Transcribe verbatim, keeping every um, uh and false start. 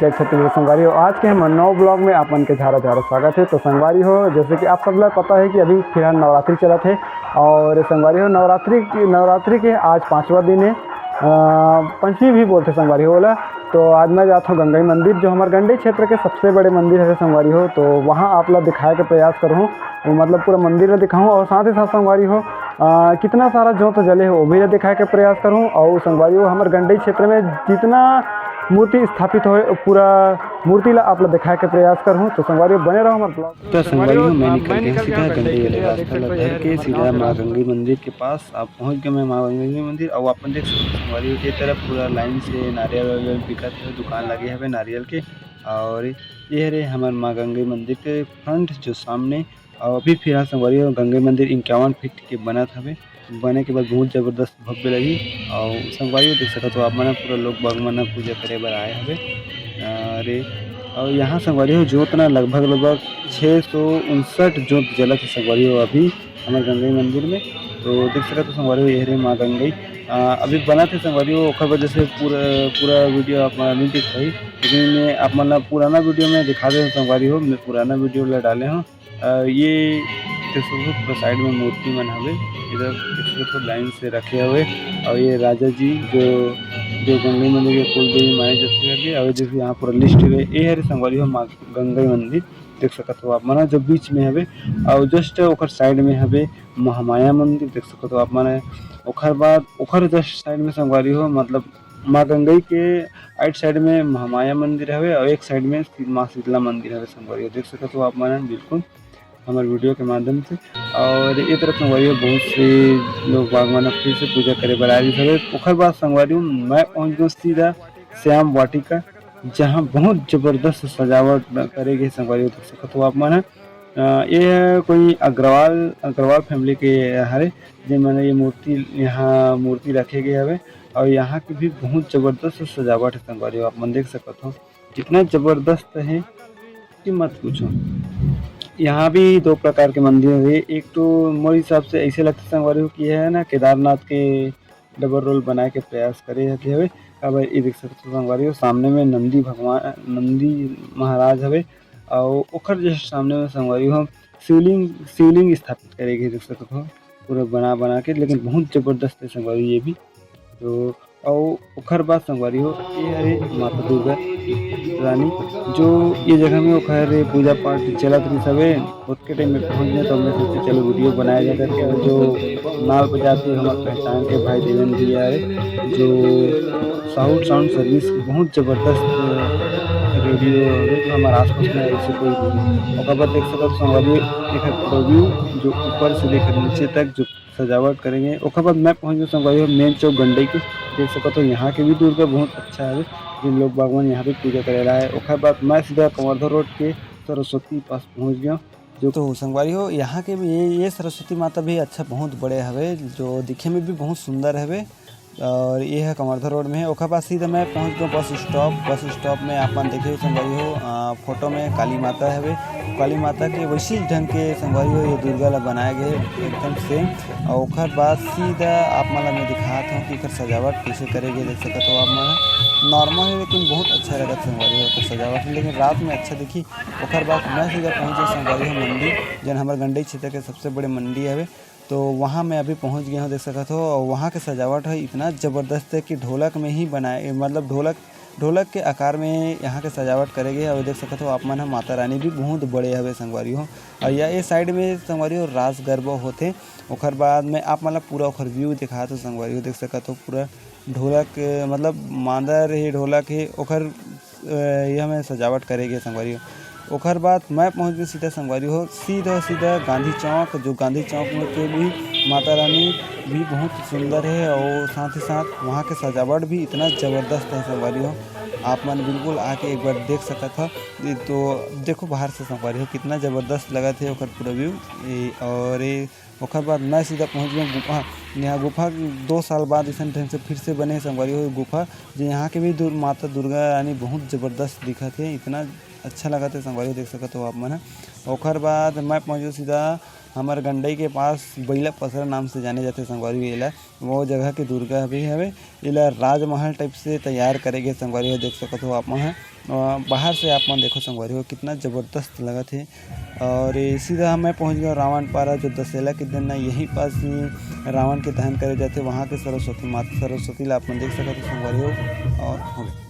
जय छत्तीसगढ़ संगवारी हो, आज के हमर नवा vlog में आप मन के झारा झारा स्वागत है। तो संगवारी हो, जैसे कि आप सब ला पता है कि अभी फिलहाल नवरात्रि चलत है और संगवारी हो, नवरात्रि की, नवरात्रि के आज पाँचवा दिन है, अ, पंचमी भी बोलते संगवारी हो ओला। तो आज मैं जात हूँ गंगई मंदिर, जो हमर गंडई क्षेत्र के सबसे बड़े मंदिर है संगवारी हो। तो वहाँ आप ला दिखाए के प्रयास करूँ, मतलब पूरा मंदिर ला दिखाऊँ और साथ ही साथ संगवारी हो, अ, कितना सारा जोत जले हो, वो भी ला दिखाए के प्रयास करूँ। और संगवारी हो, हमर गंडई क्षेत्र में जितना मूर्ति स्थापित होए, पूरा मूर्ति ला आप ला दिखाए के प्रयास करूँ। तो संगवारी हो, बने रहो हमर vlog। तो संगवारी हो, मैं निकल गया सीधा गंडई वाले रास्ता ला धर के सीधा माँ गंगई मंदिर के पास। आप पहुँच गए मैं माँ गंगई मंदिर। और अपन देख सकते हो संगवारी हो, ये तरफ पूरा लाइन से नारियल वारियल बिकत है, दुकान लगे हवे नारियल के। और ये हरे हमर माँ गंगई मंदिर के फ्रंट जो सामने, और अभी फिलहाल संगवारी हो गंगई मंदिर इक्यावन फीट के बनत हवे। बने के बाद बहुत जबरदस्त भव्य लगही। और संगवारी हो देख सकत हो आप मन ह, पूरा लोग बाग मन ह पूजा करे बर आए हवे। अरे, और यहाँ संगवारी हो जोत ना लगभग लगभग छः सौ उनसठ जोत जलत है संगवारी हो अभी हमर गंगई मंदिर में। तो देख सकत हो संगवारी हो, ये हरे माँ गंगई। अ, अभी बनत है संगवारी हो, ओकर वजह से पूरा, पूरा वीडियो आप मन ला नहीं दिख पाही, लेकिन मैं आप मन ला पुराना वीडियो में दिखा दे संगवारी हो, मैं पुराना वीडियो ला डाले हूँ। अ, ये देख सकत हो पूरा साइड में मूर्ति मन हवे, इधर देख सकत हो लाइन से रखे हवे। और ये राजा जी जो, जो गंगई मंदिर के कुल देवी माने जाथे करके, और जैसे यहाँ पूरा लिस्ट हवे, ये हरे संगवारी हो माँ गंगई मंदिर देख सकत हो आप मन ह, जो बीच में हवे। और जस्ट ओकर साइड में हवे महामाया मंदिर देख सकत हो आप मन ह। ओकर बाद ओकर जस्ट साइड में संगवारी हो, मतलब माँ गंगई के राइट साइड में महामाया मंदिर हवे और एक साइड में सी-, माँ शीतला मंदिर हवे संगवारी हो। देख सकत हो आप मन ह बिल्कुल हमर वीडियो के माध्यम से। और ये तरफ संगवारी हो बहुत से लोग बाग मन ह फिर से पूजा करे बर आए हवे। ओकर बाद संगवारी हो मैं पहुँच गए सीधा श्याम वाटिका, जहाँ बहुत जबरदस्त सजावट करे गे संगवारी हो। देख सकत हो आप मन ह, अ, ये कोई अग्रवाल, अग्रवाल फैमिली के हरे, जेन मन ये मूर्ति, यहाँ मूर्ति रखे गए हवे। और यहाँ की भी बहुत जबरदस्त सजावट है संगवारी हो, आप मन देख सकत हो कितना जबरदस्त है कि मत पूछो। यहाँ भी दो प्रकार के मंदिर है, एक तो मोर हिसाब से ऐसे लगता संगवारी हो कि है ना केदारनाथ के डबल रोल बनाए के प्रयास करे हवे। अब ये देख सकत हो संगवारी हो, सामने में नंदी भगवान, नंदी महाराज हवे, और ओकर जस्ट सामने में संगवारी हो शिवलिंग, शिवलिंग स्थापित करे गे देख सकत हो, पूरा बना बना के, लेकिन बहुत जबरदस्त है संगवारी ये भी। तो और ओखर बाद संगवारी हो, ये हरे माता दुर्गा रानी, जो ये जगह में ओखर पूजा पाठ चलत रहिस हवे। ओतके टाइम में पहुँच गए, तो हमने सोचे चलो वीडियो बनाया जाए करके। और जो नाल बजाते हैं हमारे पहचान के भाई देवेंद्र भैया है, जो साउंड, साउंड सर्विस बहुत जबरदस्त रेडियो है, तो हमारे आसपास में ऐसे कोई नहीं। ओकर बाद देख सकत संगवारी एक पूरा व्यू जो ऊपर से लेकर नीचे तक जो सजावट करे गे। ओकर बाद मैं पहुँच गए संगवारी हो मेन चौक गंडई के। देख सकत हो यहाँ के भी दुर्गा बहुत अच्छा है, जिन लोग बागवान यहाँ पे पूजा करे ला है। ओकर बाद मैं सीधा कवर्धा रोड के सरस्वती पास पहुँच गया। जो तो संगवारी हो यहाँ के भी ये, ये सरस्वती माता भी अच्छा बहुत बड़े हवे, जो दिखे में भी बहुत सुंदर हवे। और ये है कवर्धा रोड में है। ओकर बाद सीधा मैं पहुँच गया बस स्टॉप। बस स्टॉप में आप मन देखे संगवारी हो, अ, फोटो में काली माता हवे। काली माता के वैसी ढंग के संगवारी हो ये दुर्गा ला बनाए गए एकदम सेम। और ओकर बाद सीधा आप मन ला मैं दिखात हूँ कि एकर सजावट कैसे करे गए। देख सकत हो आप मन नॉर्मल है, लेकिन बहुत अच्छा लगत संगवारी हो एकर सजावट, लेकिन रात में अच्छा दिखी। ओकर बाद मैं सीधा पहुँच गया संगवारी हो मंदिर, जन हमर गंडई क्षेत्र के सबसे बड़े मंडी हवे। तो वहाँ मैं अभी पहुँच गया हूँ, देख सकत हो। और वहाँ के सजावट है इतना जबरदस्त है कि ढोलक में ही बनाए, मतलब ढोलक, ढोलक के आकार में यहाँ के सजावट करे गए। और देख सकत हो आप मन ह माता रानी भी बहुत बड़े हवे संगवारी हो। और या ये साइड में संगवारी हो रास गरबा होथे। ओकर बाद मैं आप मन ला पूरा ओकर व्यू दिखात हूँ संगवारी हो, देख सकत हो पूरा ढोलक, मतलब मांदर ही ढोलक ही ओकर, अ, ये हमें सजावट करे गए संगवारी हो। ओकर बाद मैं पहुँच गए सीधा संगवारी हो, सीधा सीधा गांधी चौक। जो गांधी चौक में के भी माता रानी भी बहुत सुंदर है और साथ ही साथ वहाँ के सजावट भी इतना जबरदस्त है संगवारी हो। आप मन बिल्कुल आके एक बार देख सकत हो। ये तो देखो बाहर से संगवारी हो कितना जबरदस्त लगत है ओकर पूरा व्यू। ये और ये ओकर बाद मैं सीधा पहुँच गया गुफा। यहाँ गुफा दो साल बाद ऐसन ढंग से फिर से बने संगवारी हो गुफा, जो यहाँ के भी दुर-, माता दुर्गा रानी बहुत जबरदस्त दिखत है, इतना अच्छा लगत हे संगवारी हो, देख सकत हो आप मन ह। ओखर बाद मैं पहुँच गेंव सीधा हमर गंडई के पास, बइला पसरा नाम से जाने जाथे संगवारी हो एला। वो जगह के दुर्गा भी हवे, एला राजमहल type से तैयार करे गे संगवारी हो, देख सकत हो आप मन ह। अ, बाहर से आप मन देखो संगवारी हो, कितना जबरदस्त लगत हे। और ये सीधा मैं पहुँच गेंव रावण पारा, जो दशहरा के दिन ना यही पास रावण के दहन करे जाथे, वहाँ के सरस्वती माता, सरस्वती ला आप मन देख सकत हो संगवारी हो। और हो गया।